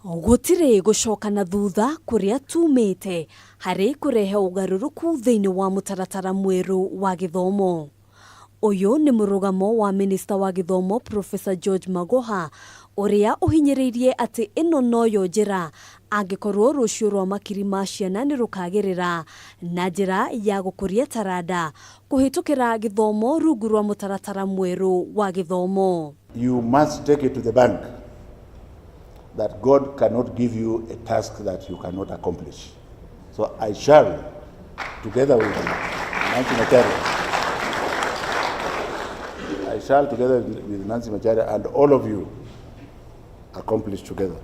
Gũtirĩ gũcoka na thutha kũrĩa tumĩte harĩ kũrehe ũgarũrũku thĩinĩ wa mũtaratara mwerũ wa gĩthomo. Ũyũ nĩ mũrũgamo wa Minista wa Gĩthomo Professor George Magoha ũrĩa ũhinyĩrĩirie atĩ ĩno noyo njĩra angĩkorwo rũciũ rwa makiri ma ciana nĩ rũkagĩrĩra na njĩra ya gũkũria taranda kũhĩtũkĩra gĩthomo rungu rwa mũtaratara mwerũ wa gĩthomo. You must take it to the bank that God cannot give you a task that you cannot accomplish. So I shall, together with Nancy Macharia, I shall, together with Nancy Macharia and all of you, accomplish together.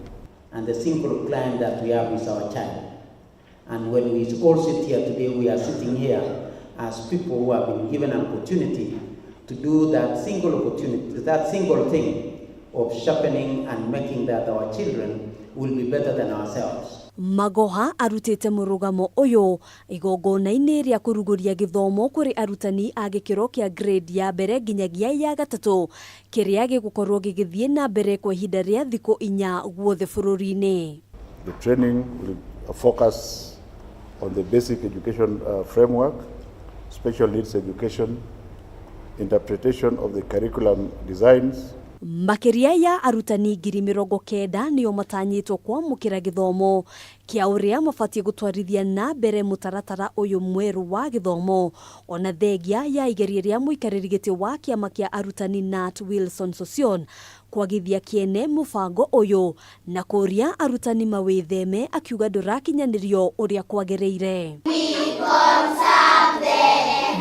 And the single client that we have is our child. And when we all sit here today, we are sitting here as people who have been given an opportunity to do that single opportunity, that single thing of sharpening and making that our children will be better than ourselves. Magoha arutĩte mũrũgamo ũyũ igongona-inĩ rĩa kũrugũria gĩthomo kũrĩ arutani a gĩkĩro kĩa grade ya mbere nginyagia ya gatatũ kĩrĩa gĩgũkorwo gĩgĩthiĩ na mbere kwa ihinda rĩa thikũ inya guothe bũrũri-inĩ. The training will focus on the basic education framework, special needs education, interpretation of the curriculum designs. Makĩria ya arutani 90,000 nĩo matanyĩtwo kwamũkĩra gĩthomo kĩa ũrĩa mabatiĩ gũtwarithia na mbere mũtaratara ũyũ mwerũ wa gĩthomo ona thengia ya igeria rĩa mũikarĩri gĩtĩ wa kĩama kĩa arutani KNUT Wilson Sossion kwagithia kĩene mũbango ũyũ na kũria arutani mawĩtheme akiuga ndũrakinyanĩrio ũrĩa kwagĩrĩire.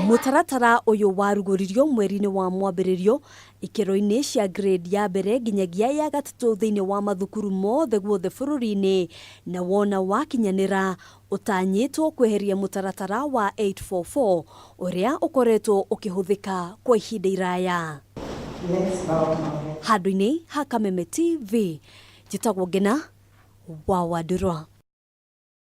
Mũtaratara ũyũ warugũririo mweri-inĩ wa mwambĩrĩrio ikĩro-inĩ cia grade ya mbere nginyagia ya gatatũ thĩinĩ wa mathukuru mothe guothe bũrũri-inĩ na wona wakinyanĩra ũtanyĩtwo kweheria mũtaratara wa 844 ũrĩa ũkoretwo ũkĩhũthĩka kwa ihinda iraya. Handũ-inĩ ha Kameme TV, njĩtagwo Ngena wa Wandũrwa.